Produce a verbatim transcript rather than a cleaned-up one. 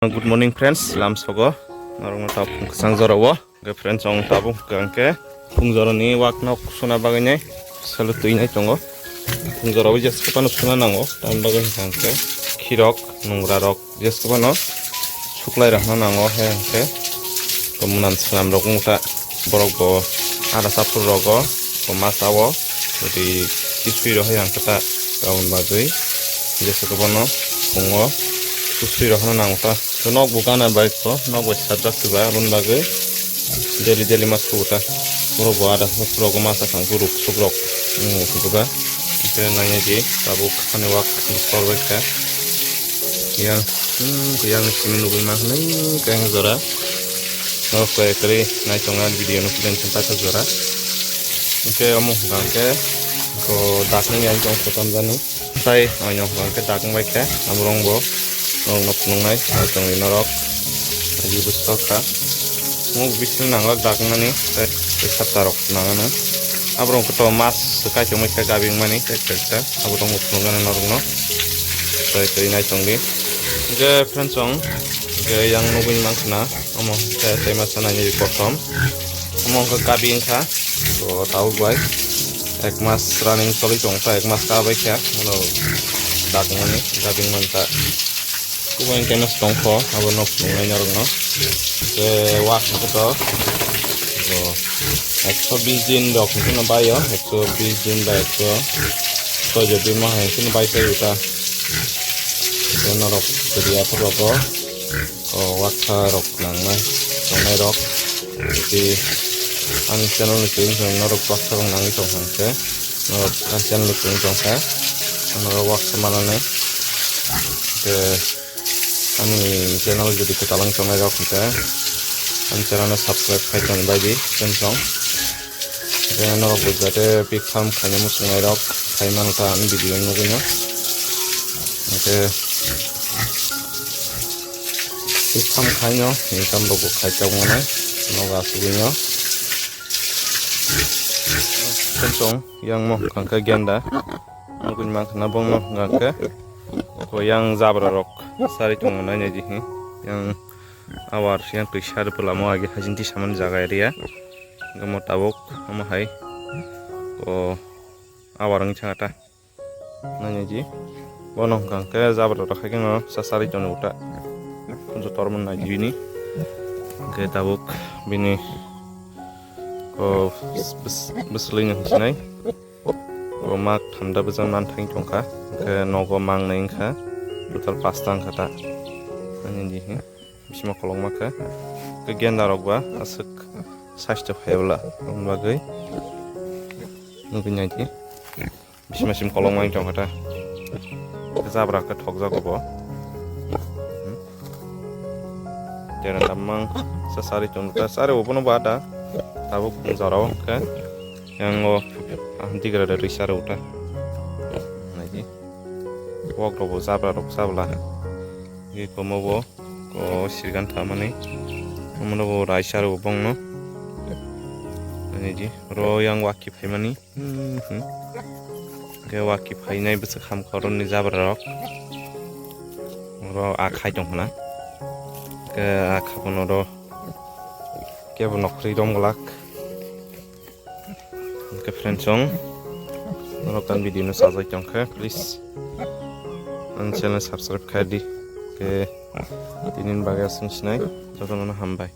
Good morning friends, lamsogo norokno tabuk phung kwchang jorao. Hwnkhe friends, ang tabuk hwnkha hwnkhe phung jorani wak nok suna bagwi nai salo twi nai tongo. Phung jorao jesa phano suna nango, tamni bagwi hwnkha hwnkhe khirok, nungrarok jesa phano suklai rokno nango, he hwnkhe tongmani swnam rok wngkha. Borok bo ada chaphur rogo bo ma chao, ri kisui rok hai ang khe ta aboni bagwi jesa khe bono phungo kisui rok hano nango ta. Nok bo gana bai ko, nok bai sajak khe ba aboni bagwi daily daily ma sugo ta. Borok bo ada chaphur rogo ma cha thang khe ruk suk rok wng khe ba. Hwnkhe nai nai di tabuk ani wak bwsor bai kha. Yang, hmm, yang simi nugui ma hwnwi khe ang jora. Norok koi kwrwi naitongnai video no khe paithak jora. Hwnkhe omo hwnkha hwnkhe ko daknwi yang tong kotom jani. Tai oino hwnkha hwnkhe daknwi bai khe amrong bo norokno phunuknai naitongwi norok. Aji bwswk kha. Muk bisingo nanglak daknani tei sapta rok nangano. Aborok hwnkhe to mas kaichomwi khe gabing mani khe khe aborok phunuknani norokno. Tai twi naitongdi. Hwnkhe friends, chwng hwnkhe yang nugui mankha na. Omo khe tei masa nainwi kosom. Omo wngkha gabi wngkha. To tabuk bai ek mas running choli tong kha, ek mas ka bai kha. Ano dak mani gabing man ta. Kubui wngkhe mas tong kho, abo nok nungnai norok no. Je wak hwnkhe to. To ekso bis din rok hwnkhe no bai o, ekso bis din ba ekso soijo din ma hai hwnkhe no bai sai uta. Je norok kwrwi aphuru rok o. O waksa rok nangnai tongnai rok. Tei ani channel ni twi wngkha norok waksa rok nangwi tong kha hwnkhe norok ani channel ni twi wngkha norok waksa mananai. Tei ani channel jodi kwtal wng tongnai rok hwnkhe ani channel no subscribe khai tongbai di chwng tong. Tei norok bo jate pik farm khaina muchungnai rok khai mano ta ang video nugui no. Hwnkhe pik farm khaino income rok bo khai chok mano nogo asugui no. Tei chwng yang mo hwnkha khe genda nugui mankha na bongno hwnkha khe ko yang jabra rok sari tongo nai nai di hi yang awar yang twi sar bwlamo agi hajin tisamani jaga area. Omo tabuk omo hai o awar wngwi thangkha ta nainai di. Bono hwnkha hwnkhe jabra rok hai kheno sa sari tongo ta joto rwmani nai di bini. Hwnkhe tabuk bini o bwswlwino hwnsinai o mak thanda bwsa manthang tongkha. Hwnkhe nogo mangnai wngkha total pasta wngkha ta nainai di hi. Bisima kolokma khe. Khe genda rok ba aswk saisto phai bwla aboni bagwi nugui nai di. Bisima sim kolokma wng tong kha ta. Khe jabra khe thokjago bo. Hmm. Jera tamang sa sari tong kha, sari bo bono ba da. Tabuk jora o khe yang o, ah, digra da rwi sari uta. Nai di. Wok rok bo jabra rok sabla. Gi komo bo. O sirgan thamani. Omono bo raisa rw bongno. Ani di ro yang waki phaimani. Hmm, hmm. Ke waki phainai bwswk ham khoroknwi jabra rok. Ro akhai tong khna. Ke akha bono ro. Kebo nokhri rom glak. Hwnkhe friends, chwng norok ang video no sajak tong khe, please ang channel subscribe khai di. Khe tini bagwi aswk sinai, jotono hambai.